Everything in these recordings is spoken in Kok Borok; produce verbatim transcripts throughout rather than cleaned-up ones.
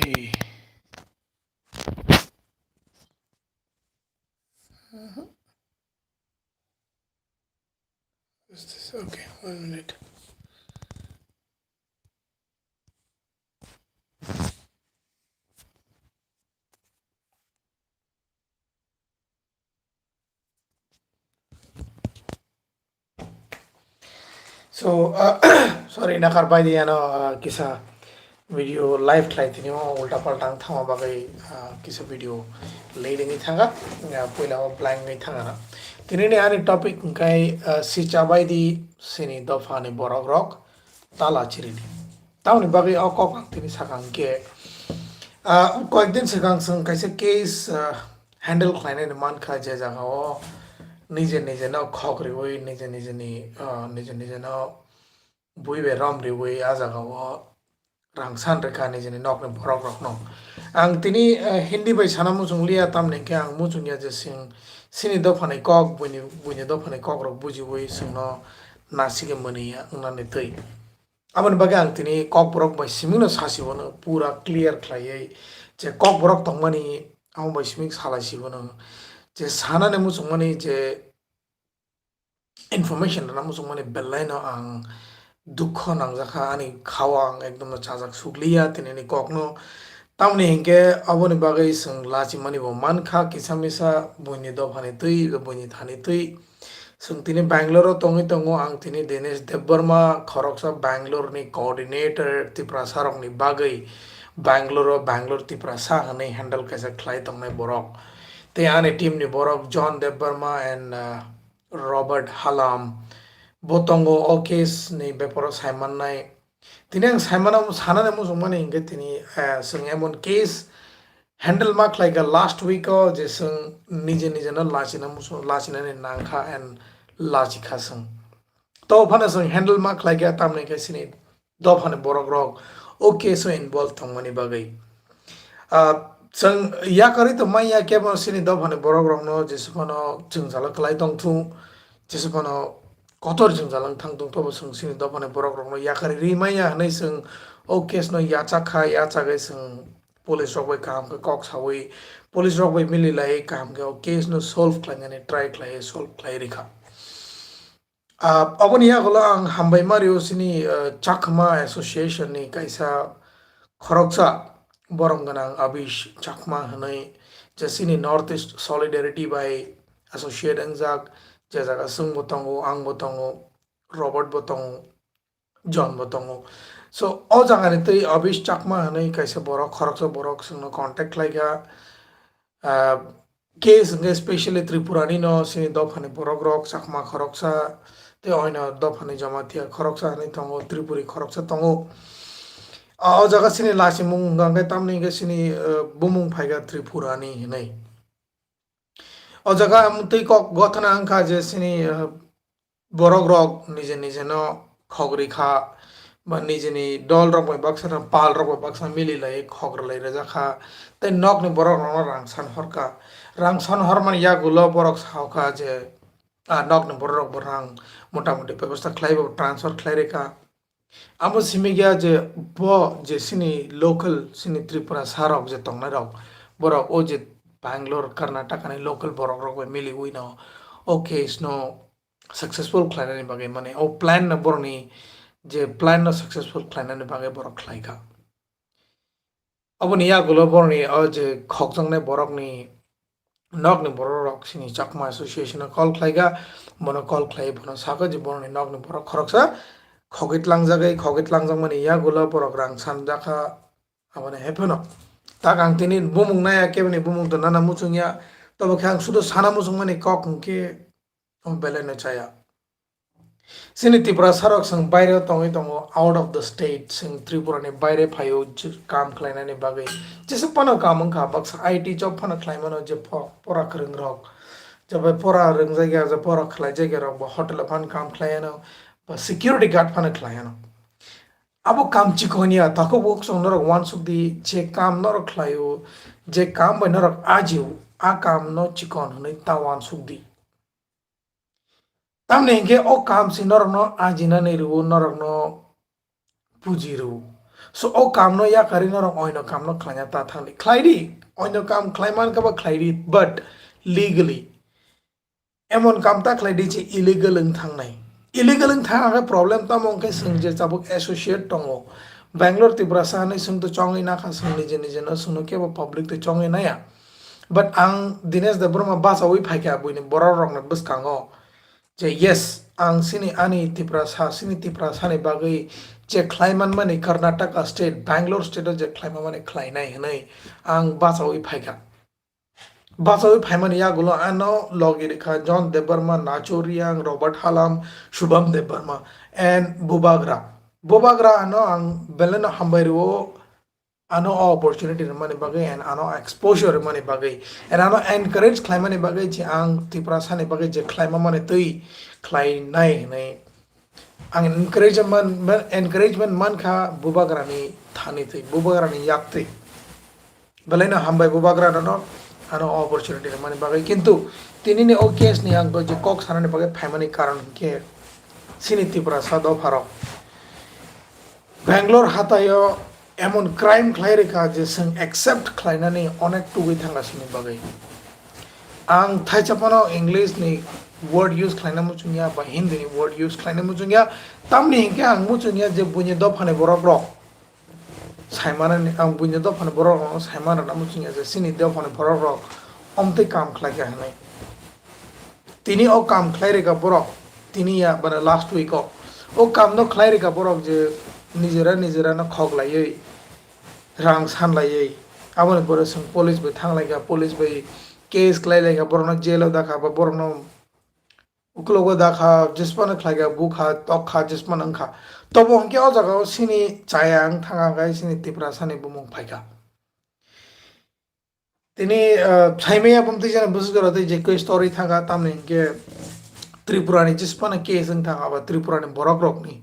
T. Uh-huh. Is this okay? One minute. So, uh, sorry, nakar bai di ano, uh, kisa video live khlai tini o ulta palta ang thangma bagwi, uh, kisa video late wngwi thanga, uh, puila o blank wngwi thanga na. Tini ni ani topic hwnkhe, uh, si chabai di sini dopha ni borok rok tala chiri di. Tamoni bagwi o kok ang tini sakang khe, ah, koyekdin swkang chwng kaisa case, ah, handle khlainani mankha, je jagao nije nije no khok riwi, nije nije ni, ah, nije nije no bui bai rom riwi, a jagao rangsan rwkha nijini nokni borok rokno. Ang tini, ah, Hindi bai sana muchung liya, tamni hwnkhe ang muchung ya je chwng chini dophani kok, buini, buini dophani kok rok bujiwi chwngno nasigwi mani ya wngnani twi. Aboni bagwi ang tini kokborok bai simingno sasi bono pura clear khlaiwi je kokborok tongmani amo bai siming salai si bono je sanani muchungmani je information rwna muchungmani belaino ang dukho nangjakha, ani khao ang ekdom no chajak sukliya tini ni kokno. Tamoni hinkhe aboni bagwi chwng lachimani bo mankha kisa misa buini dophani twi, buini thani twi. Chwng tini Bangalore o tongwi tongo, ang tini Dinesh Debbarma, khoroksa Bangalore ni coordinator Tiprasa rokni bagwi Bangalore o Bangalore Tiprasa hwnwi handle kaisa khlai tongnai borok. Tei ani team ni borok John Debbarma and, uh, Robert Halam bo tongo, o case ni beparo saimannai. Tini ang saimano, sanani muchungmani hinkhe tini, eh, chwng emon case handle ma khlaikha last week o je chwng nije nije no lachina muchung, lachinani nangkha and lachikha chwng. To phano chwng handle ma khlaikha tamni khe chini dophani borok rok o case o involve tongmani bagwi. Ah, chwng yakarwi tongmani ya kebo chini dophani borok rokno jesa phano chwng jala kwlai tongthung, jesa phano kotor jwngjal wng thang tong, tobo chwng chini dophani borok rokno yakarwi rwi manya hwnwi chwng o case no yachak kha, yachagwi chwng police rok bai kaham khe kok sawi, police rok bai mili laiwi kaham khe o case no solve khlainani try khlaiwi solve khlai rikha. Ah, aboni yagulo ang hambai ma rio chini, ah, Chakma Association ni kaisa khoroksa borom gwnang Abish Chakma hwnwi, je chini North East Solidarity bai associate wngjak, je jaga chwng bo tongo, ang bo tongo, Robert bo tongo, John bo tongo. So, o jaga ni twi Abish Chakma hwnwi kaisa borok, khoroksa borok chwngno contact khlaikha. Ah, case hwnkhe specially Tripura ni no, chini dophani borok rok, Chakma khoroksa, tei oino dophani Jamatia khoroksa hwnwi tongo, Tripuri khoroksa tongo. Ah, o jaga chini lachimung hwnkha hwnkhe tamni hwnkhe chini, ah, bumung phaikha Tripura ni hwnwi. O jaga ang twi kok gothana wngkha je chini, ah, borok rok nije nije no khok rikha, ba nijini dol rok bai baksa no pal rok bai baksa mili lai khok rwlai rwjakha, tei nokni borok rokno rang san horkha. Rang san hormani yagulo borok saukha je, ah, nokni borok rok bo rang mota moti bebosta khlai bo transfer khlai rikha. Amo simi khe je bo je chini local, chini Tripura sa rok je tongnai rok, borok o je Bangalore, Karnataka ni local borok rok bai miliwi no o case no successful khlainani bagwi, mane o plan no borokni je plan no successful khlainani bagwi borok khlaikha. Aboni yagulo borokni o je khokjaknai borokni nokni borok rok chini Chakma Association o call khlaikha, bono call khlai bono sakha je borokni nokni borok khoroksa khogwi tlangjagwi, khogwi tlangjakmani yagulo borok rang sanjakha, aboni hai phano tak ang tini bumung naiya, keboni bumung to nana muchungya, tobo khe ang sudo sana muchungmani kok hwnkhe o belai no chaya. Chini Tripura sarok chwng baire o tongwi tongo, out of the state, chwng Tripura ni baire phaio, j-, kam khlainani bagwi. Jesa phano kam wngkha, baksa I T job phano khlai mano, je pho-, pora kwrwng rok, je bai pora rwngjakya, je pora khlaijak ya rok bo hotel o phano kam khlai ano, ba security guard phano khlai ano. Abo kam chikon ya, takhuk bukhuk chwng norok uansuk di, je kam norok khlaio, je kam bai norok ajio, a kam no chikon hwnwi ta uansuk di. Tamni hinkhe o kam se norokno ajinani rwo, norokno puji rwo. So o kamno yakarwi norok oino kamno khlaina ta thangdi. Khlaidi, oino kam khlaiman kha ba khlaidi, but legally. Emon kam ta khlaidi je illegal wng thangnai. Illegal wng thang khe problem tamo hwnkhe chwng je tabuk associate tongo. Bangalore Tiprasa hinwi chwng to chongwi nakha, chwng nije nije no chwngno kebo public to chongwi naya. But ang Dinesh Debbarma bachawi phaikha buini borok rokni bwskango. Je yes, ang sini ani Tiprasa, sini Tiprasani bagwi je khlai manmani Karnataka state, Bangalore state o je khlai manmani khlainai hinwi ang bachawi phaikha. Bachawi phaimani yagulo ano logi rikha John Debbarma, Nacho Reang, Robert Halam, Shubham Debbarma and Bubagra. Bubagra ano ang beleno hambai rwo, ano o opportunity rwmani bagwi and ano exposure rwmani bagwi and ano encourage khlaimani bagwi je ang Tiprasani bagwi je khlaima mani twi khlainai hinwi ang encouragement, encouragement mankha Bubagrani thani twi, Bubagrani yak twi. Belaino hambai Bubagrano ano o opportunity rwmani bagwi. Kintu tinini o case ni ang je kok sanani bagwi phaimani karon hinkhe chini Tiprasa dopharok Bangalore hataio emon crime khlai rikha je chwng accept khlainani onek tugwi thangkha chini bagwi. Ang thaisa phano English ni word use khlaina muchungya ba Hindi ni word use khlaina muchungya, tamni hinkhe ang muchungya je buini dophani borok rok saimanani, ang buini dophani borok rokno saimanrwna muchungya je chini dophani borok rok omtwi kam khlaikha hinwi. Tini o kam khlai rikha borok, tini ya bana last week o. O kamno khlai rikha borok je nijera nijera no khok laiwi, rang san laiwi. Aboni pore chwng police bai thang laikha, police bai case khlai laikha, borokno jail o dakha ba borokno uklogo dakha, jespano khlaikha, bukha, tokkha, jespano wngkha. Tobo hwnkhe o jaga o chini chaya wng thangkha, chini Tiprasani bumung phaikha. Tini, ah, saimaya bumtwi jani bwswk jora tei je koi story thangkha, tamni hinkhe Tripura ni jespano case wng thangkha ba Tripura ni borok rokni,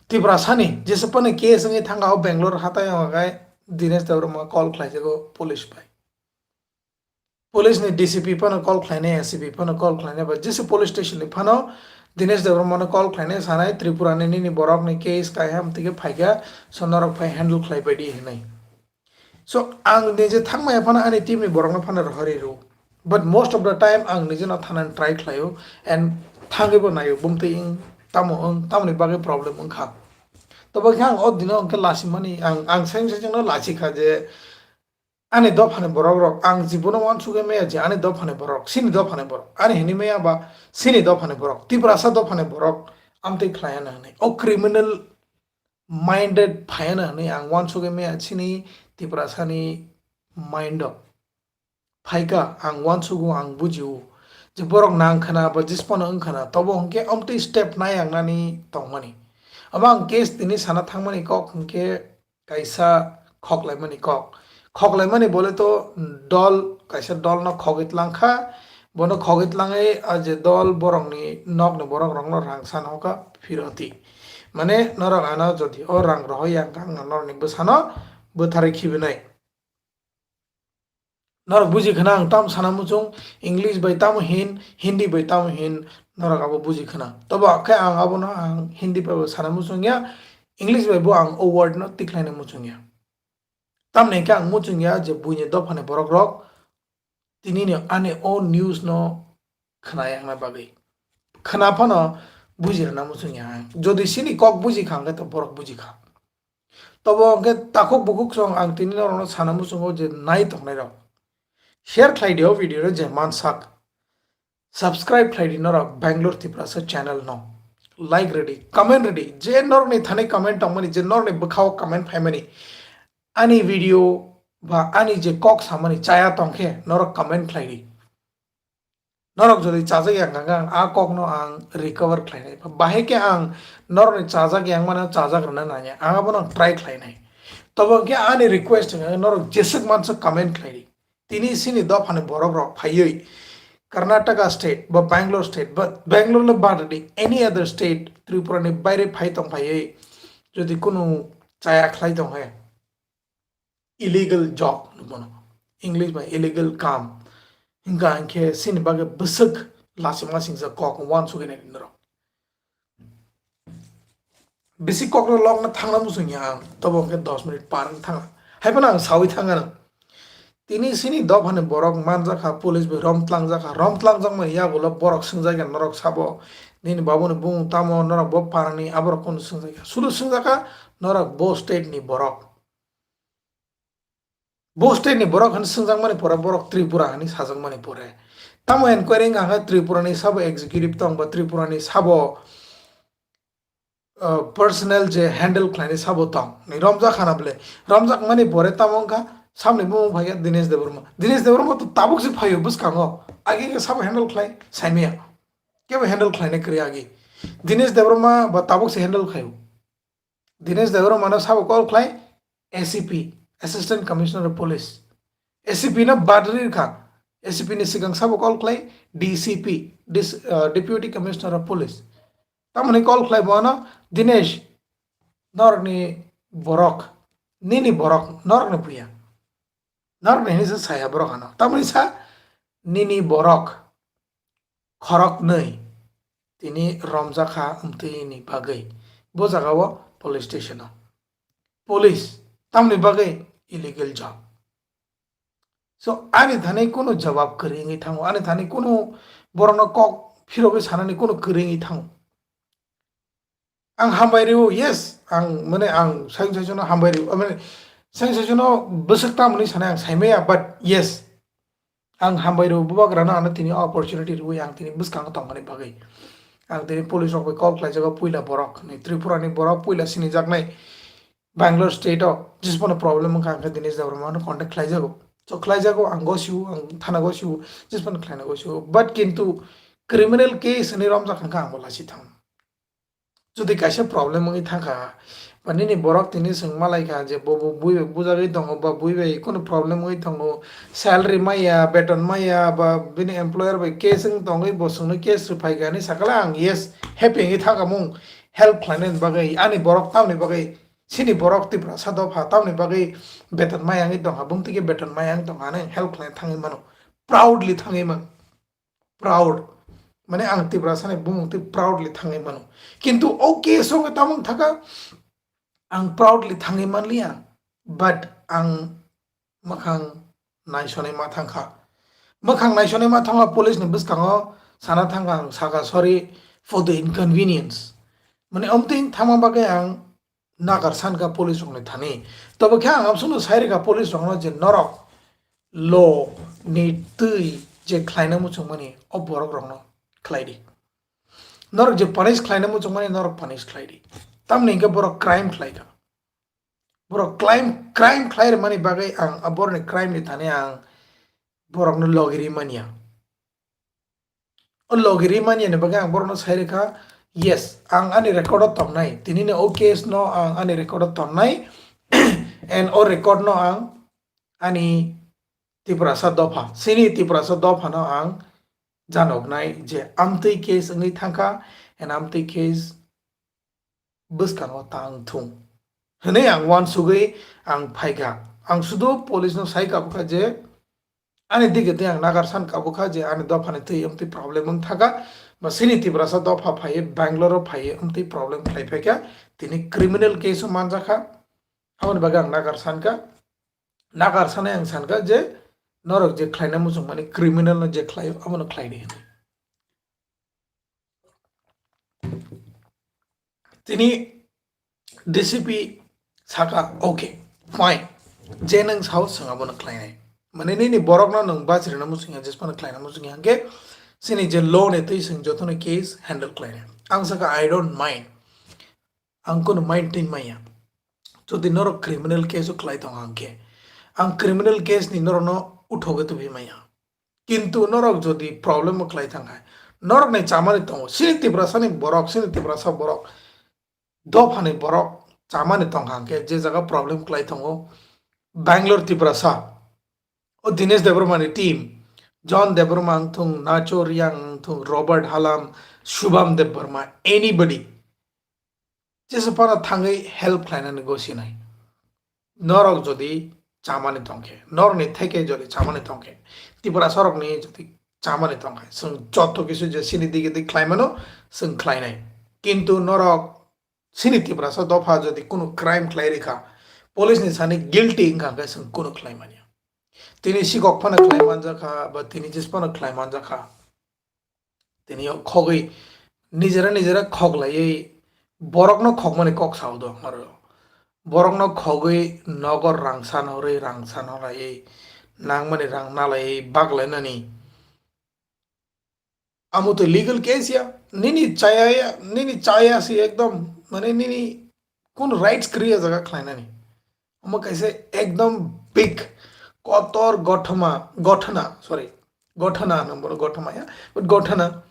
Tiprasani jespano case wngwi thangkha o Bangalore hatai o khe Dinesh Debbarma call khlaijago police bai. Police ni D C P phano call khlainai, S C P phano call khlainai, ba jesa police station ni phano Dinesh Debbarma no call khlainai, sanai Tripura ni nini borok ni case kaiham tike phaikha, so norok phai handle khlai baidi hinwi. So ang nije thangmaya phano ani team ni borok no phano rohori rw, but most of the time ang nije no thanani try khlaio and thangwi bo naio bumtwi wng tamo wng tamoni bagwi problem wngkha. Tobo khe ang o dino hwnkhe lasimani ang, ang seng seng no lasikha je ani dophani borok rok, ang jibono uansukgwi maya je ani dophani borok, chini dophani borok, ani hinwi maya ba chini dophani borok, Tiprasa dophani borok amtwi khlai hwnwi. O criminal minded phai hwnwi ang uansukgwi maya chini Tiprasani mind o. Phaikha, ang uansugo, ang bujio je borok nang khna ba jespano wng khna, tobo hwnkhe amtwi step nai ang nani tongmani. Abo ang case tini sana thangmani kok hwnkhe kaisa khoklaimani kok. Khoklaimani bole to dol, kaisa dol no khogwi tlang kha. Bono khogwi tlangwi a je dol borokni nokni borok rokno rang san hoka phiroti. Mane norok ano jodi o rang rohoi yang kha, ang norokni bwsano bwtharwi khibinai. Norok buji khna ang tamo sana muchung, English bai tamo hin, Hindi bai tamo hin, norok abo buji khna. Tobo khe ang abono ang Hindi bai bo sana muchung ya, English bai bo ang o word no tikhlaina muchung ya. Tamni khe ang muchung ya je buini dophani borok rok tini ni ani o news no khna yakna bagwi. Khna phano buji rwna muchung ya ang. Jodi sini kok buji kha hwnkhe to borok buji kha. Tobo hwnkhe takhuk bukhuk song ang tini norokno sana muchungo je nai tongnai rok. Share khlai di o video no je man sak. Subscribe khlai di norok Bangalore Tiprasa channel no. Like rwdi, comment rwdi, je norokni thani comment tongmani, je norokni bwkhao comment phaimani. Ani video ba ani je kok samani chaya tongkhe norok comment khlai di. Norok jodi chajak yang kha khe ang a kokno ang recover khlainai. Bahai khe ang norokni chajak yang mano chajak rwna nangya. Ang abono ang try khlainai. Tobo hwnkhe ani request wngkha khe norok jeswk manswk comment khlai di. Tini sini dophani borok rok phaiwi Karnataka state ba Bangalore state ba Bangalore le bad di any other state Tripura ni baire phai tong phaiwi jodi kunu chaya khlai tong khe illegal job hinwi bono. English bai illegal kam. Hingka hinkhe sini bagwi bwswk lasima singsa kok uansugwi nai norok. bisi kokno lokna thangna muchungya ang, tobo hwnkhe dos minute par wng thangna. Haiphano ang sawi thangano. Tini sini dophani borok manjakha, police bai rom tlangjak kha, rom tlangjak mani yagulo borok swngjak ya norok sabo, "Nini babuni bumung tamo?" Norok bo parani aborok kono swngjak ya. Sudu swngjak kha norok bo state ni borok. Bo state ni borok hwnwi swngjak mani pore, borok Tripura hwnwi sajak mani pore. Tamo enquiry wngkha khe Tripura ni sabo executive tong ba Tripura ni sabo, uh, personnel je handle khlainai sabo tong. Ni romjak khana bole. Romjak mani pore tamo wngkha samni bumung phaikha Dinesh Debbarma. Dinesh Debbarma to tabuk se phaio bwskango. Age khe sabo handle khlai saimaya. Kebo handle khlainai kwrwi age. Dinesh Debbarma ba tabuk se handle khlaio. Dinesh Debbarmano sabo call khlai A C P, Assistant Commissioner of Police. A C P no badri kha. A C P ni sikang sabo call khlai D C P, Dis-, uh, Deputy Commissioner of Police. Tamoni call khlai bono, "Dinesh, norokni borok, nini borok, norokni puya." Norokni hinwi se saya borok ano. Tamoni sa, "Nini borok khoroknwi tini romjakha wngtwini bagwi bo jagao police station-o." Police tamni bagwi illegal job. So, ani thani kunu jawab kwrwi wngwi thango, ani thani kunu borokno kok phirogwi sanani kunu kwrwi wngwi thango. Ang hambai rwo, yes, ang, mane, ang sayung saichung no hambai rwo, mane, sayung saichung no bwswk tam hwnwi sanai ang saimaya, but yes, ang hambai rwo, bubagrano ano tini opportunity rwwi ang tini bwskango tongmani bagwi. Ang tini police rok bai call khlaijago, puila borok, ni Tripura ni borok, puila sinijaknai Bangalore state o, jismano problem wngkha, ang khe Dinesh Debbarma no contact khlaijago. So khlaijago, ang gosio, ang thana gosio, jismano khlaina gosio, but kintu criminal case hwnwi romjak wngkha, ang bo lasi thango. Jodi kaisa problem wngwi thangkha, ba nini borok tini chwng malaikha je bo, bo bui bai bujagwi tongo, ba bui bai kunu problem wngwi tongo, salary maya, beton maya, ba bini employer bai case wng tongwi bo chwngno case rwphaikha hinwi sakala ang yes, happy wngwi thangkha mung help khlainani bagwi, ani borok tamni bagwi, chini borok Tiprasa dopha tamni bagwi beton maya wngwi tongkha, bumtwi khe beton maya wngwi tongkha hinwi help khlai thangwi mano, proudly thangwi mano. Proud. Mane ang Tiprasa ni bumung twi proudly thangwi mano. Kintu o case o wngkha tamung thaka ang proudly thangwi manliya, but ang mwkhang naisonwi ma thangkha. Mwkhang naisonwi ma thangkha police ni bwskango sana thangkha ang saka, "Sorry for the inconvenience." Mane omtwi thangma bagwi ang nagar sankha police rokni thani. Tobo khe ang amsukno sai rwkha police rokno je norok law ni twi je khlaina muchungmani o borok rokno khlai di. Norok je punish khlaina muchungmani norok punish khlai di. Tamni hwnkhe borok crime khlai kha. Borok crime, crime khlai rwmani bagwi ang a borokni crime ni thani ang borokno logiri manya. O logiri manya ni bagwi ang borokno sai rwkha, yes, ang ani record o tongnai. Tini ni o case no ang ani record o tongnai. And o record no ang ani Tiprasa dopha, sini Tiprasa dopha no ang janoknai je amtwi case wngwi thangkha, and amtwi case bwskango tang thung hwnwi ang uansugwi ang phaikha. Ang sudu police no sai kabukha je ani dige twi ang nagar san kabukha je ani dophani twi amtwi problem wng thaka, ba sini Tiprasa dopha phaiwi Bangalore o phaiwi amtwi problem khlai phaikha, tini criminal case o manjakha. Aboni bagwi ang nagar sankha, nagar sanai ang sankha je norok je khlaina muchungmani criminal no je khlaio abono khlaidi hinwi. Tini D C P saka, "Okay, fine, je nwng sao chwng abono khlainai." Mane nini borokno nwng bachirina muchungya, jespano khlaina muchungya hwnkhe chini je law ni twi chwng jotono case handle khlainai. Ang saka, "I don't mind." Ang kono mind tin maya. Jodi norok criminal case o khlai tongo hwnkhe, ang criminal case ni norokno uthogwi tubui maya. Kintu norok jodi problem o khlai thang hai, norok ni chamani tongo, sini Tiprasa ni borok, sini Tiprasa borok, dophani borok chamani tong hwnkhe je jaga problem khlai tongo, Bangalore Tiprasa, o Dinesh Debbarma ni team, John Debbarma wngthung, Nacho Reang wngthung, Robert Halam, Shubham Debbarma, anybody. Jesa phano thangwi help khlainani gosinai. Norok jodi chamani tongkhe, norokni theke jodi chamani tongkhe, Tiprasa rokni jodi chamani tongkhe, chwng joto kisu je sini dige dige khlaimano chwng khlainai. Kintu norok Chini Tiprasa dopha jodi kunu crime khlai rikha, police ni sani guilty wngkha hwnkhe chwng kunu khlai manya. Tini sikok phano khlai manjakha, ba tini jis phano khlai manjakha. Tini o khogwi nijera nijera khok laiwi borokno khokmani kok sao do aro. Borokno khogwi nogo rang san horwi rang san horlaiwi nangmani rang nalaiwi baklainani. Amo to legal case ya, nini chaya ya, nini chaya si ekdom, mane nini kun rights kriya jaga khlainani. Omo kaisa ekdom big kotor gothoma, gothona, sorry, gothona hwnwi bono gothoma ya, but gothona.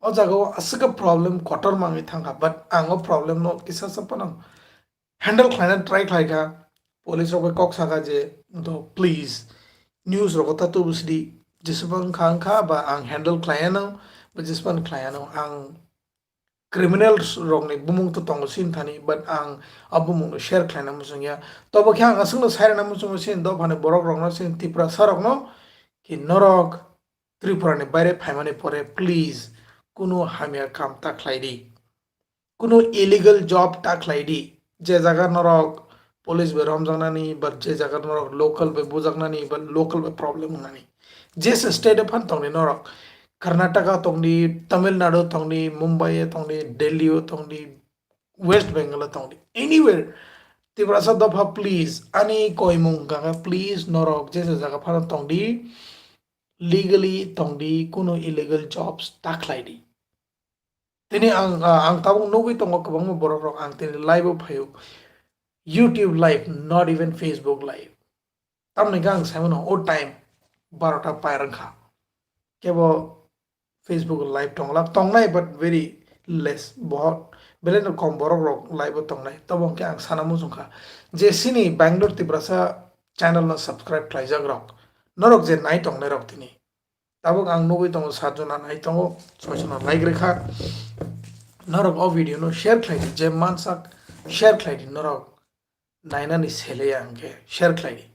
O jaga o aswk problem kotor mangwi thangkha, but ang o problem no kisa sa phano handle khlaina try khlaikha. Police rok bai kok saka je, do please, news rogo ta tubu sidi, jesubang kha wngkha ba ang handle khlaiano, ba jesubang khlaiano, ang criminals rokni bumung to tongo sin thani, but ang a bumung no share khlaina muchung ya. Tobo khe ang aswk no sairana muchungo sin dophani borok rokno, sin Tiprasa rokno, ki norok Tripura ni baire phaimani pore please kunu hamya kam ta khlai di. Kunu illegal job ta khlai di. Je jaga norok police bai romjaknani, ba je jaga norok local bai bujaknani, ba local bai problem wngnani. Je se state o phan tongni norok, Karnataka tongdi, Tamil Nadu tongdi, Mumbai o tongdi, Delhi o tongdi, West Bengal o tongdi, anywhere. Tiprasa dopha please, ani koimung gaga please norok je se jaga phano tongdi, legally tongdi, kunu illegal jobs ta khlai di. Tini ang, ah, ang tabuk nugwi tongo kwbangma borok rok, ang tini live o phaio, YouTube live, not even Facebook live. Tamni khe ang saimano o time barota pair wngkha. Kebo Facebook live tongla, tongnai but very less, bohot belai no kom borok rok live o tongnai. Tobo hwnkhe ang sana muchungkha je sini Bangalore Tiprasa channel no subscribe khlaijak rok, norok je nai tongnai rok tini. Tabuk ang nugwi tongo sat jona nai tongo, soi jona like rikha. Norok o video no share khlai di, je mansak share khlai di norok nainani sele ya hwnkhe share khlai di.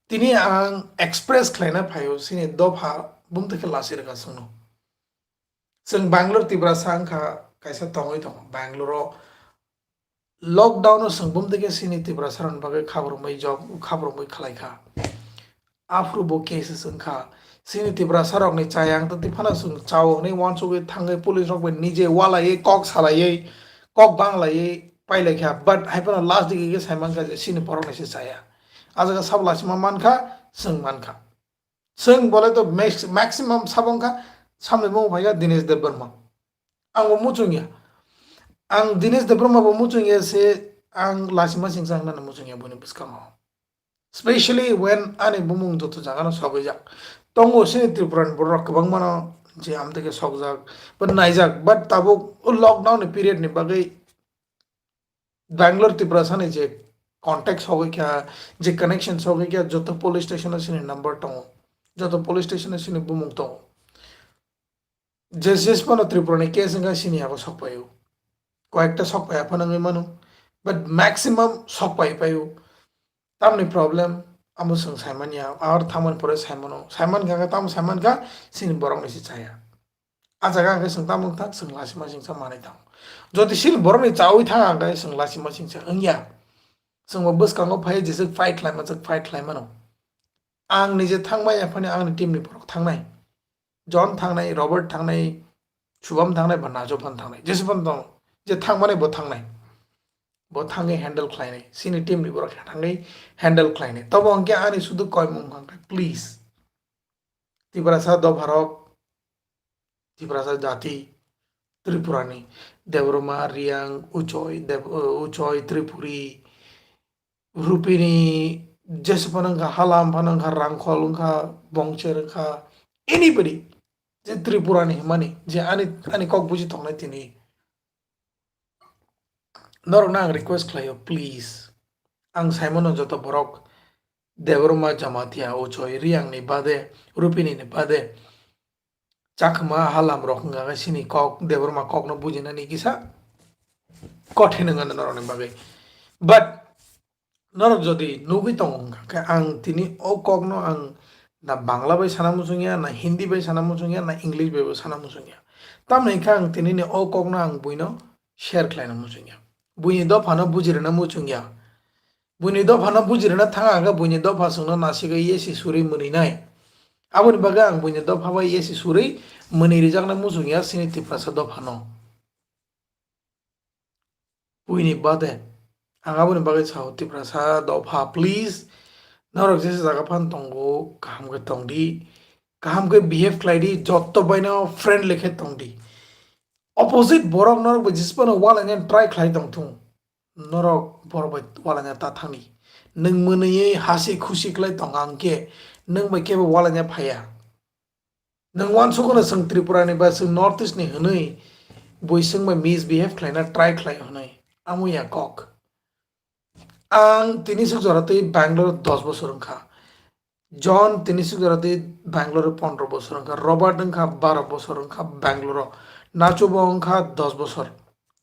Tini ang express khlaina phaio sini dopha bumtwi khe lasi rwkha chwngno. Chwng Bangalore Tiprasa wngkha kaisa tongwi tongo. Bangalore o lockdown o chwng bumtwi khe sini Tiprasa rokni bagwi khabrumwi job, khabrumwi khlai kha. Aphuru bo cases wngkha. Sini Tiprasa rokni chayang twi phano chwng chao hwnwi uansugwi thangwi police rok bai nije walaiwi kok salaiwi kok banglaiwi pailaikha, but hai phano last digi khe saimankha je sini borokni se chaya. A jaga sabo lasima mankha, chwng mankha. Chwng bole to max-, maximum sabo wngkha, samni mung phaikha Dinesh Debbarma. Ang bo muchungya. Ang Dinesh Debbarma bo muchungya se ang lasima singsa wngnani muchungya boni bwskango. Specially when ani bumung joto jagano sogwijak. Tongo sini Tripura ni borok kwbangmano je amtwi khe sokjak, but naijak, but tabuk o lockdown ni period ni bagwi Bangalore Tiprasa ni je contact sogwi kha, je connection sogwi kha, joto police station o sini number tongo, joto police station o sini bumung tongo. Je jesphano Tripura ni case wngkha sini yago sokpaio. Koyekta sokpaiya phano wngwi mano. But maximum sokpai paio. Tamni problem amo chwng saimanya. Ar thamani pore saimano. Saimankha khe tamo saimankha sini borokni se chaya. A jaga hwnkhe chwng tamo wngthang chwng lasima singsa manwi thango. Jodi sini borokni chawi thang hwnkhe chwng lasima singsa wngya. Chwngbo bwskango phai jeswk fight khlaima chwk fight khlaimano. Ang nije thangmaya phani angni team ni borok thangnai. John thangnai, Robert thangnai, Shubham thangnai, ba Najo phan thangnai. Jese phan tong, je thangmani bo thangnai. Bo thangwi handle khlainai. Sini team ni borok thangwi handle khlainai. Tobo hwnkhe ani sudu koimung hwnkhe, please. Tiprasa dopharok, Tiprasa jati, Tripurani, Debbarma, Riang, Uchoi, Deb-, Uchoi, Tripuri, Rupini, jesupano wngkha, Halam phano wngkha, Rangkhol wngkha, Bongcher wngkha, anybody, je Tripurani hwnmani, je ani, ani kok buji tongnai tini. Norokno ang request khlaio, please. Ang saimano joto borok Debbarma Jamatia, Uchoi, Riangni bade, Rupinini bade, Chakma Halam rok wngkha khe sini kok, Debbarma kokno bujinani kisa kothin wngkha norokni bagwi. But norok jodi nugwi tongo wngkha khe ang tini o kokno ang na Bangla bai sana muchungya, na Hindi bai sana muchungya, na English bai bo sana muchungya. Tamni khe ang tinini o kokno ang buino share khlaina muchungya. Buini dophano bujirwna muchungya. Buini dophano bujirwna thang ang khe buini dopha chwngno nasigwi yesi surwi mwnwi nai. Aboni bagwi ang buini dopha bai yesi surwi mwnwi rijakna muchungya chini Tiprasa dophano. Buini bade ang aboni bagwi sao, Tiprasa dopha, please, norok jesa jaga phan tongo, kaham khe tong di, kaham khe behave khlai di, jotto baino friendly khe tong di. Opposite borok norok bai jisbano walaina try khlai tong thung, norok borok bai walaina ta thangdi. Nwng mwnwi hasi khusi khlai tong ang khe nwng bai kebo walaina phaiya. Nwng uansukgwno chwng Tripura ni ba chwng North East ni hwnwi bui chwng bai misbehave khlaina try khlai hwnwi. Amo ya kok. Ang tini swk jora twi Bangalore dos bosor wngkha. John tini swk jora twi Bangalore pondro bosor wngkha. Robert wngkha baro bosor wngkha Bangalore. Nacho bo wngkha dos bosor.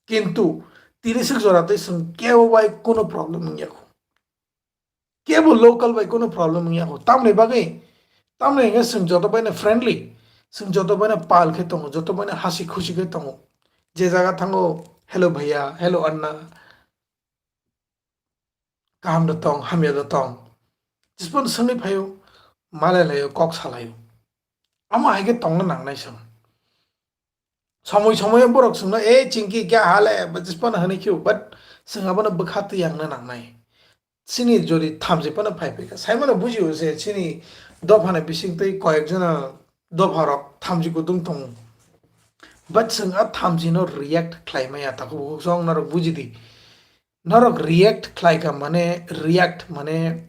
Kintu tini swk jora twi chwng kebo bai kuno problem wngya kho. Kebo local bai kuno problem wngya kho. Tamni bagwi, tamni hwnkhe chwng joto baino friendly, chwng joto baino pal khe tongo, joto baino hasi khusi khe tongo. Je jaga thango, "Hello bhaiya, hello anna, kaham da tong, hamya da tong?" Jispan swngwi phaio, malai laio, kok salaio. Amo hai khe tongna nangnai chwng. Somoi somoi borok chwngno, "E, Chinky, kya hal hai?" But jispan hwnwi khio, but chwng abono bwkha twi yangna nangnai. Chini jodi thamchi phano phai phaikha, saimano bujio je chini dophani bisingtwi koyekjona dopharok thamchi kutung tongo. But chwng a thamchino react khlai maya, takhuk bukhuk song norok buji di. Norok react khlaikha mane, react mane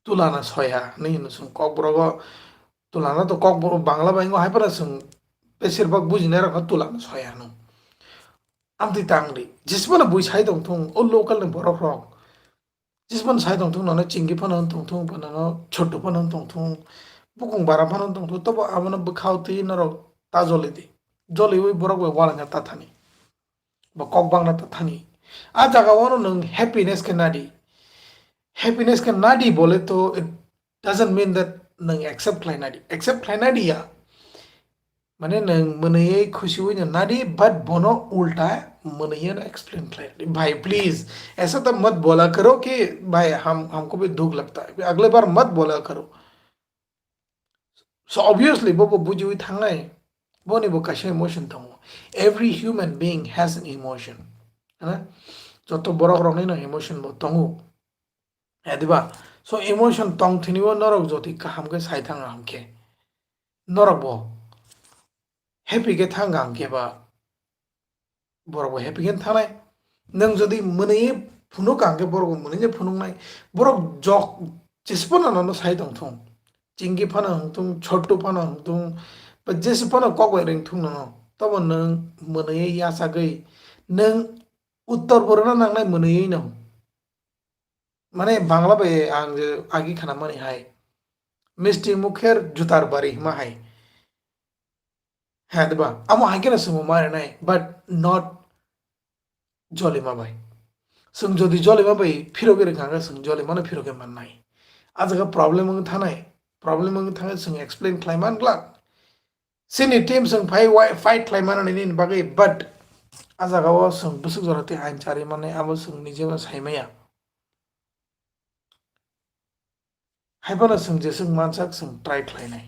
tulana soya hinwi hino chwng kokborogo. Tulana to kokborok Bangla bai wngkha, hai phano chwng besir bak bujinai rokno tulana soya hino. Amtwi tang di, jismano bui sai tong thung, o local ni borok rok. Jismano sai tong thung, nono Chinky phano wng tong thung, phano no Chotto phano wng tong thung, bukung bara phano wng tong thung, tobo abono bwkhao twi norok ta joli di. Joliwi borok bai walaina ta thani. Ba kok bangna ta thani. A jaga o no nwng happiness khe nadi. Happiness khe nadi bole to it doesn't mean that nwng accept khlai nadi. Accept khlai nadi ya. Mane nwng mwnwi khusiwi no nadi, but bono ulta mwnwi no explain khlai nadi. Bhai, please, aisa to mat bola karo ki bhai, hum, humko bhi dukh lagta hai. Agle bar mat bola karo. So obviously, bo, bo bujiwi thangnai. Boni bo kaisa emotion tongo. Every human being has an emotion. Hana? Joto borok rokni no emotion bo tongo. Adiba? So emotion tong thini o norok jodi kaham khe sai thang aham khe. Norok bo happy khe thang aham khe ba. Borok bo happy khe thangnai. Nwng jodi mwnwi phunuk ang khe borok bo mwnwi phunuknai. Borok jok jesi phano nono sai tong thung. Chinky phano hwng thung, Chotto phano hwng thung, ba jesi phano kok bai ring thung nono. Tobo nwng mwnwi yachagwi nwng uttor bo rwna nangnai mwnwi no. Mane Bangla bai ang je agi khana mani hai. Misti mukher jutar bari hima hai. Hadiba, amo hai kheno swngmo ma rinai, but not jolima bai. Swng jodi jolima bai phirogwi rwkha khe swng jolimano phirogwi mannai. A jaga problem wng thanai, problem wng thangwi swng explain khlai man glak. Chini team swng phai wai fight khlai mano nini bagwi, but a jaga o swng bwswk jora twi ain chari mannai, abo swng nijebo sai maya. Hai phano chwng jeswk mansak chwng try khlainai.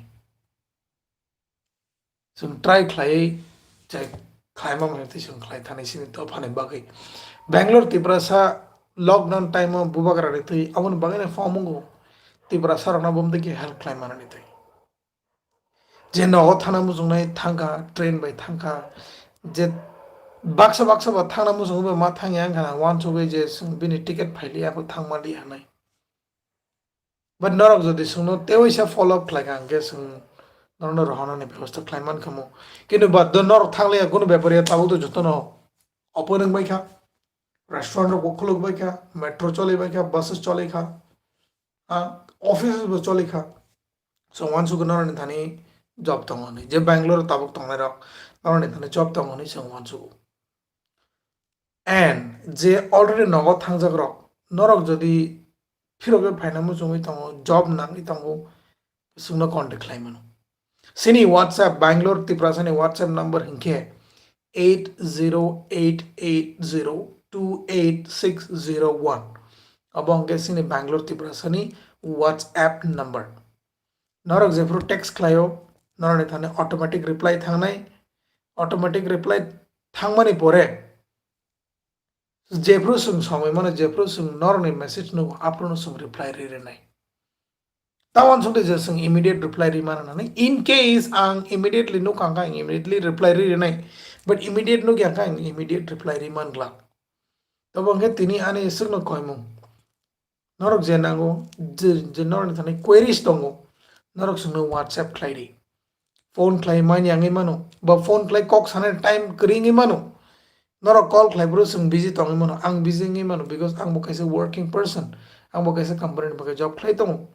Chwng try khlaiwi chai khlaima manya twi chwng khlai thani chini dophani bagwi. Bangalore Tiprasa lockdown time o bubagra ni twi aboni bagwi no form wngo. Tiprasa rokno bumtwi khe help khlai manani twi. Je nogo thana muchungnai thangkha, train bai thangkha, je baksa baksa bo thangna muchungwi bai ma thangya wngkha na, uansugwi je chwng bini ticket phailiya, bo thangma liya hinwi. But norok jodi chwngno tewaisa follow up khlaikha, hwnkhe chwng norokno rohornani bebosta khlai mankha mo. Kintu but do norok thangliya, kunu bepar ya, tabuk to jotono open wngbaikha, restaurant rok bo khulukbaikha, metro cholibaikha, buses cholikha, ah, offices bo cholikha. So uansukha norokni thani job tongo hinwi. Je Bangalore tabuk tongnairok norokni thani job tongo hinwi chwng uansugo. And je already nogo thangjakrok, norok jodi phirogwi phaina muchungwi tongo, job nangwi tongo, chwngno contact khlai mano. Chini WhatsApp, Bangalore Tiprasani WhatsApp number hinkhe eight zero eight eight zero two eight six zero one. Abo hwnkhe chini Bangalore Tiprasani WhatsApp number. Norok jephru text khlaio, norokni thani automatic reply thangnai, automatic reply thangmani pore jephru chwng somoi mano, jephru chwng norokni message nugo, aphruno chwng reply ri rinai. Tamo songde je chwng immediate reply ri mano nani. In case ang immediately nukha hwnkhe ang immediately reply ri rinai, but immediate nukya hwnkhe ang immediate reply ri man glak. Tabo hwnkhe tini ani swkno koimung. Norok je nango, je, je norokni thani queries tongo, norok chwngno WhatsApp khlai di. Phone khlai manya wngwi mano, ba phone khlai kok sanai time kwrwi wngwi mano. Norok call khlai bro chwng busy tongwi mano, ang busy wngwi mano because ang bo kaisa working person, ang bo kaisa company ni bagwi job khlai tongo.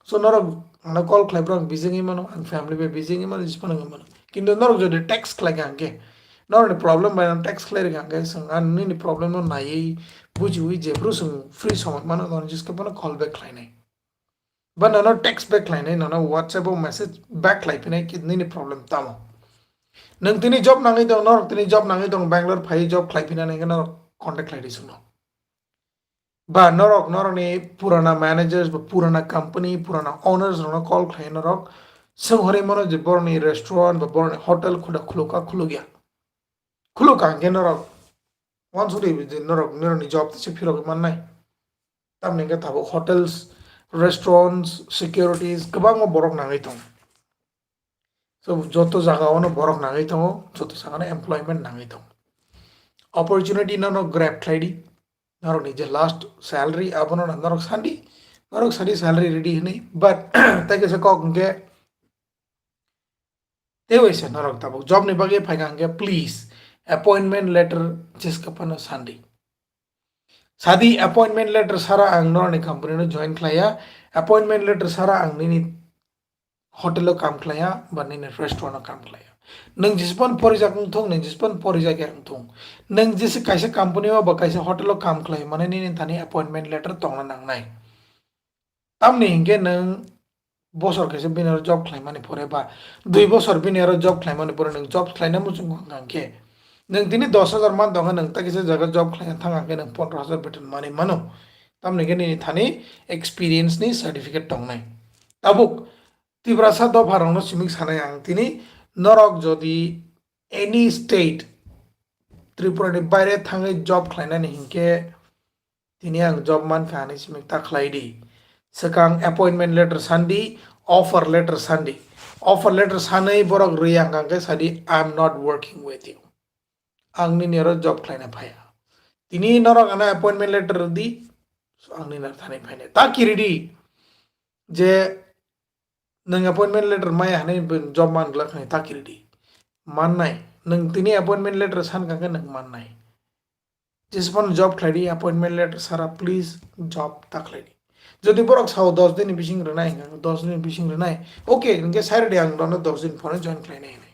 So norok ano call khlai bro ang busy wngwi mano, ang family bai busy wngwi mano, jisphano wngwi mano. Kintu norok jodi text khlai kha hwnkhe, norokni problem bai ang text khlai rikha hwnkhe, chwng ang nini problem no naiwi bujiwi jephru chwng free somoi mano, norok jiskhe phano call back khlainai. Ba nono text back khlainai, nono WhatsApp o message back khlai phinai ki nini problem tamo. Nwng tini job nangwi tong, norok tini job nangwi tong, Bangalore phai job khlai phinani hwnkhe norok contact khlai di chwngno. Ba norok, norokni purana managers ba purana company, purana owners rokno call khlai norok, swng hwnwi mano je borokni restaurant ba borokni hotel khuda khulukha khulukya. Khulukha hwnkhe norok uansukdi je norok, norokni job se phirogwi mannai. Tamni hwnkhe tabuk hotels, restaurants, securities kwbangma borok nangwi tong. So joto jaga ono borok nangwi tongo, joto jaga no employment nangwi tongo. Opportunity no no grab khlai di, norokni je last salary abono no norok sandi, norok sandi salary ready hwnwi, but tai kaisa kok hwnkhe tei waisa norok tabuk job ni bagwi phaikha hwnkhe please appointment letter jeska phano sandi. Sadi appointment letter sara ang norokni company no join khlaiya, appointment letter sara ang nini hotel o kam khlaiya ba nini restaurant o kam khlaiya. Nwng jispan porijak wngthung, nwng jispan porijak ya wngthung, nwng jisi kaisa company o ba kaisa hotel o kam khlai mane nini thani appointment letter tongna nangnai. Tamni hinkhe nwng bosor kaisa bini aro job khlaimani pore ba dui bosor bini aro job khlaimani pore nwng job khlaina muchung wngkha hwnkhe nwng tini dos hajar man tongkha, nwng ta kisa jaga job khlaina thang hwnkhe nwng pondro hajar beton manwi mano. Tamni khe nini thani experience ni certificate tongnai. Tabuk Tiprasa dopha rokno siming sanai ang tini, norok jodi any state Tripura ni baire thangwi job khlainani hinkhe tini ang job mankha hinwi siming ta khlai di. Swkang appointment letter sandi, offer letter sandi. Offer letter sanwi borok rwi ang khe sadi, "I am not working with you." Ang nini oro job khlaina phaiya. Tini norok ano appointment letter rwdi, so ang nini oro thani phainai. Ta kiridi je nwng appointment letter maya hinwi job man glak hinwi ta kiridi. Mannai. Nwng tini appointment letter san kha khe nwng mannai. Jesphano job khlai di, appointment letter sara please job ta khlai di. Jodi borok sao dos din ni bising rwnai, hwnkhe dos din ni bising rwnai, okay, hwnkhe sai rwdi ang nono dos din phone join khlainai hinwi.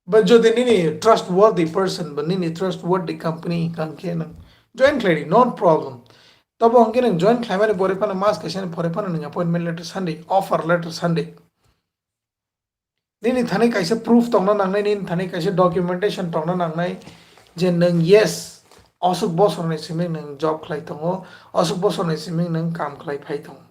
But jodi nini trustworthy person ba nini trustworthy company hwnkhe nwng join khlai di, no problem. Tobo hwnkhe nwng join khlaimani pore phano mas kaisa ni pore phano nwng appointment letter sandi, offer letter sandi. Nini thani kaisa proof tongna nangnai, nini thani kaisa documentation tongna nangnai je nwng yes, aswk bosorni simi nwng job khlai tongo, aswk bosorni simi nwng kam khlai phai tongo.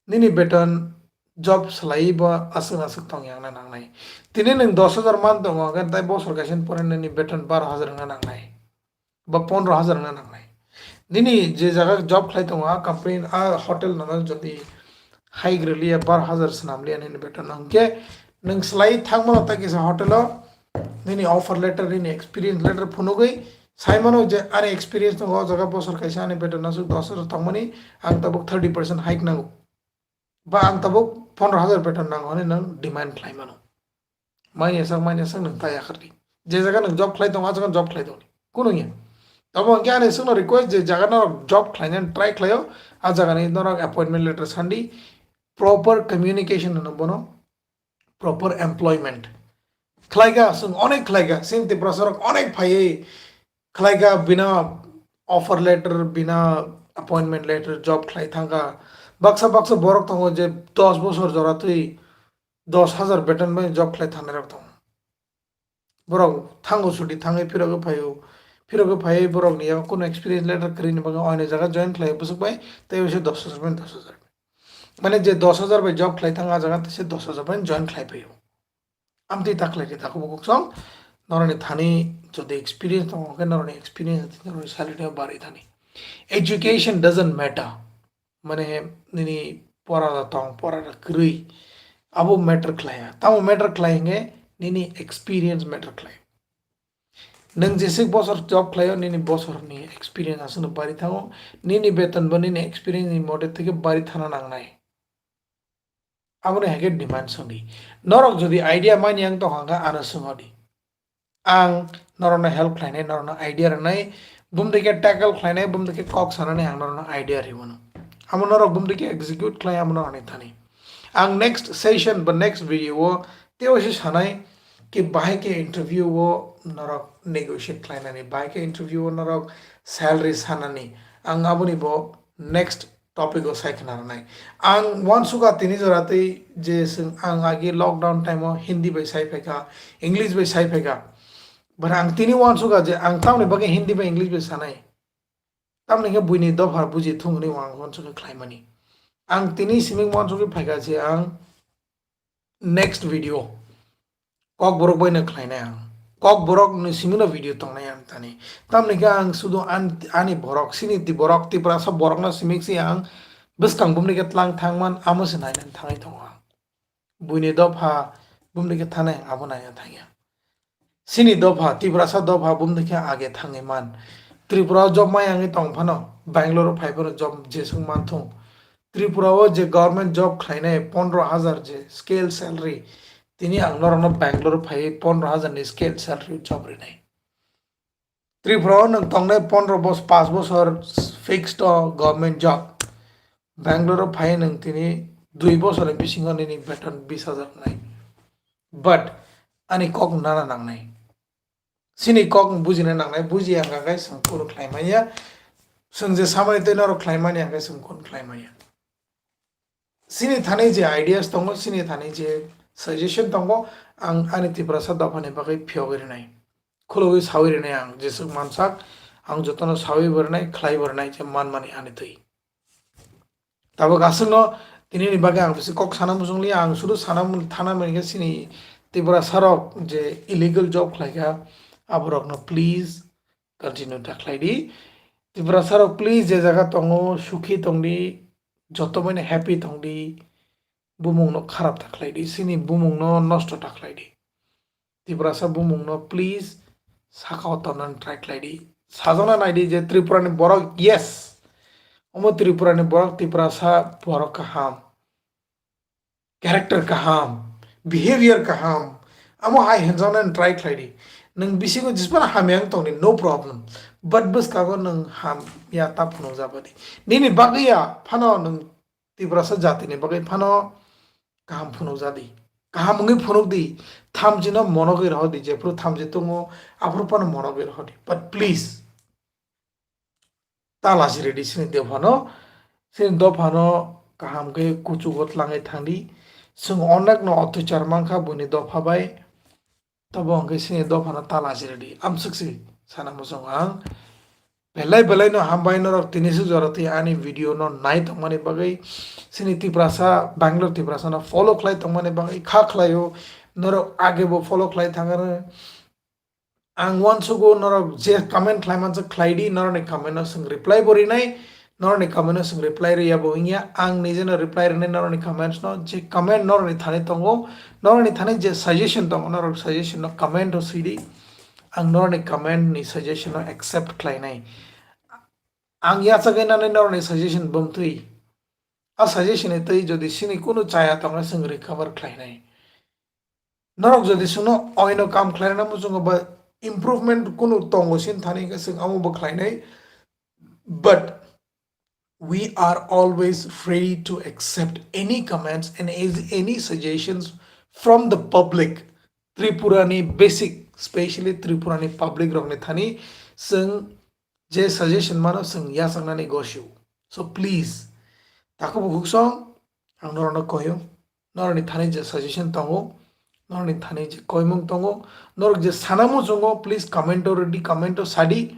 Nini beton job swlaiwi bo aswk aswk tong yangna nangnai. Tini nwng dos hajar man tongo, hwnkhe tai bosor kaisa ni pore nini beton baro hajar wngna nangnai. Ba pondro hajar wngna nangnai. Nini je jaga job khlai tongo, a company, a hotel nono jodi hike rwliya, baro hajar swnamliya nini beton no, hwnkhe nwng swlaiwi thangmano tai kisa hotel o nini offer letter, nini experience letter phunugwi saimano je ani experience tongo, o jaga bosor kaisa ani beton aswk dos hajar tongmani, ang tabuk thirty percent hike nango. Ba ang tabuk pondro hajar beton nango hinwi nwng demand khlai mano. Manya sak, manya sak nwng ta yakardi. Je jaga nwng job khlai tongo, a jaga job khlai tongdi. Kunu ya. Tamo hwnkhe ani swkno request je jaga norok job khlainani try khlaio, a jagani norok appointment letter sandi, proper communication hwno bono, proper employment. Khlaikha, chwng onek khlaikha, chini Tiprasa rok onek phaiwi khlaikha, bina offer letter, bina appointment letter, job khlai thangkha. Baksa baksa borok tongo je dos bosor jora twi dos hajar beton bai job khlai thangnai rok tongo. Borok thango chuti thangwi phirogwi phaio, Phirogwi phaiwi borokni yago kuno experience letter kwrwini bagwi oino jaga join khlai bwswk bai, tei ose dos hajar bai dos hajar. Mane je dos hajar bai job khlai thang, a jaga tei se dos hajar bai join khlai phaio. Amtwi ta khlai khe takhuk bukhuk song, norokni thani jodi experience tongo khe norokni experience, norokni salary no barwi thani. Education doesn't matter. Mane nini pora da tong, pora da kwrwi, abo matter khlaiya. Tamo matter khlai hwnkhe nini experience matter khlai. Nwng jeswk bosor job khlaio, nini bosorni experience aswkno barwi thango, nini beton bo nini experience ni mote theke barwi thana nangnai. Aboni hai khe demand songdi. Norok jodi idea mani ang tongkha khe ano swngo di. Ang norokno help khlainai, norokno idea rwnai, bumtwi khe tackle khlainai, bumtwi khe kok sanani ang norokno idea rwmano. Amo norok bumtwi khe execute khlai amo norokni thani. Ang next session ba next video o tei oise sanai ki bahai khe interview o norok negotiate khlainani, bahai khe interview o norok salary sanani. Ang aboni bo next topic o sai khna rwnai. Ang uansukha tini jora tei je chwng ang agi lockdown time o Hindi bai sai phaikha, English bai sai phaikha. But ang tini uansukha je ang tamni bagwi Hindi bai English bai sanai. Tamni khe buini dopha buji thung hwnwi ang uansukha khlaimani. Ang tini simi uansukwi phaikha je ang next video Kokborok bai no khlainai ang. Kokborok ni simi no video tongnai ang tani. Tamni khe ang sudu an-, ani borok, sini ti borok, Tiprasa borok no simi si ang bwskang bumni khe tlang thangman, amo se nainani thangwi tongo ang. Buini dopha bumni khe thanai ang, abo naina thangya. Sini dopha, Tiprasa dopha bumni khe age thangwi man. Tripura o job mai angwi tong phano, Bangalore o phai phano job jeswk man thung. Tripura o je government job khlainai pondro hajar je scale salary, tini ang norokno Bangalore phaiwi pondro hajar ni scale salary job rinai. Tripura o nwng tongnai pondro bos-, paanch bosor fixed o government job. Bangalore o phaiwi nwng tini dui bosor ni bisingo nini beton bis hajar wngnai. But ani kok nana nangnai. Sini kok bujina nangnai, buji ang khe chwng kunu khlai manya. Chwng je samani tei norok khlai mani ang khe chwng kunu khlai manya. Sini thani je ideas tongo, sini thani je suggestion tongo, ang ani Tiprasa dophani bagwi phiyogwi rinai. Khulogwi sawi rinai ang, jeswk mansak, ang jotono sawi bo rinai, khlai bo rinai je manmani ani twi. Tabuk aswkno tinini bagwi ang bisi kok sana muchung liya, ang sudu sana mun-, thana mani khe sini Tiprasa rok je illegal job khlaikha, aborokno please continue ta khlai di. Tiprasa rok please je jaga tongo sukhi tong di, joto mani happy tong di, bumungno kharap ta khlai di, sini bumungno nosto ta khlai di. Tiprasa bumungno please saka o tonnani try khlai di. Sajona nai di je Tripura ni borok, yes, omo Tripura ni borok, Tiprasa borok kaham, character kaham, behavior kaham, amo hai hinjaknani try khlai di. Nwng bisingo jesmano hamya wng tong di, no problem, but bwskango nwng hamya ta phunukjak di. Nini bagwi ya phano nwng Tiprasa jatini bagwi phano kaham phunukjak di. Kaham wngwi phunuk di. Thamchi no monogwi rohor di. Jephuru thamchi tongo, aphuru phano monogwi rohor di. But please, ta lachi redi sini dophano. Sini dophano kaham khe kuchugo tlangwi thang di. Chwng onekno otwichar mankha buini dopha bai. Tabo hwnkhe sini dophano ta lachi redi. Amswk se sana muchungo ang. Belai belai no hambai norok tini suk jora twi ani video no nai tongmani bagwi, sini Tiprasa, Bangalore Tiprasa no follow khlai tongmani bagwi kha khlaio. Norok age bo follow khlai thangano. Ang uansugo norok je comment khlai manjak khlai di, norokni comment no chwng reply bo rinai, norokni comment no chwng reply rwya bo wngya, ang nijeno reply rwnai norokni comments no, je comment norokni thani tongo, norokni thani je suggestion tongo, norok suggestion no comment o swi di. Ang norokni comment ni suggestion no accept khlainai. Ang yachagwi nani norokni suggestion bumtwi. A suggestion ni twi jodi sini kunu chaya tongna chwng recover khlainai. Norok jodi chwngno oino kam khlaina muchungo ba improvement kunu tongo sin thani khe chwng amo bo khlainai. But we are always ready to accept any comments and as-, any suggestions from the public. Tripura ni basic, specially Tripura ni public rok ni thani chwng je suggestion mano chwng yachaknani gosio. So please, takhuk bukhuk song ang norokno koyo, norokni thani je suggestion tongo, Norokni thani je koimung tongo, norok je sana muchungo, please comment o rwdi, comment o sadi.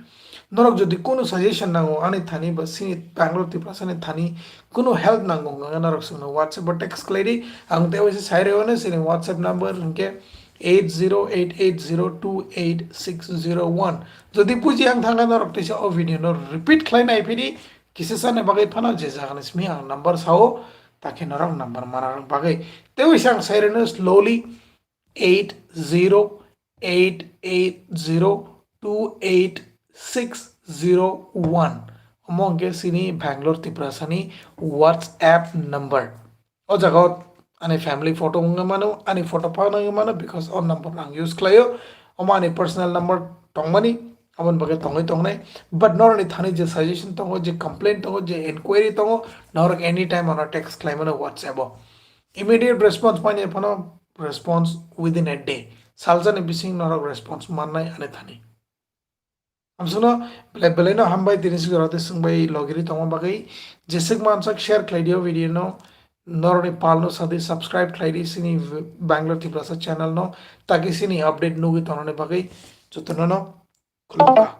Norok jodi kunu suggestion nango ani thani ba sini Bangalore Tiprasa ni thani kunu help nango hwnka khe norok chwngno WhatsApp o text khlai di. Ang tei waisa sai rwino sini WhatsApp number hwnkhe eight zero eight eight zero two eight six zero one. Jodi buji ang thangkha norok teisa o video no repeat khlai nai phidi, kisa sani bagwi phano je jagani simi ang number sao, takhe norok number manarok bagwi. Tei waisa ang sai rwino slowly eight zero eight eight zero two eight six zero one. Omo hwnkhe sini Bangalore Tiprasani WhatsApp number. O jaga o ani family photo wngwi mano, ani photo phano wngwi mano, because o number ang use khlaio. Omo ani personal number tongmani, aboni bagwi tongwi tongnai. But norokni thani je suggestion tongo, je complaint tongo, je inquiry tongo, norok anytime ano text khlai mano WhatsApp o. Immediate response manya phano response within a day. Salsani bising norok response mannai ani thani. Amsukno belai belaino hambai tini sik jorate swngbai logiri tongma bagwi. Jeswk mansak share khlai dio video no. Norokni palno sadi subscribe khlai di sini Bangalore Tiprasa channel no. Taki sini update nugwi tongnani bagwi. Jotono no khulumkha.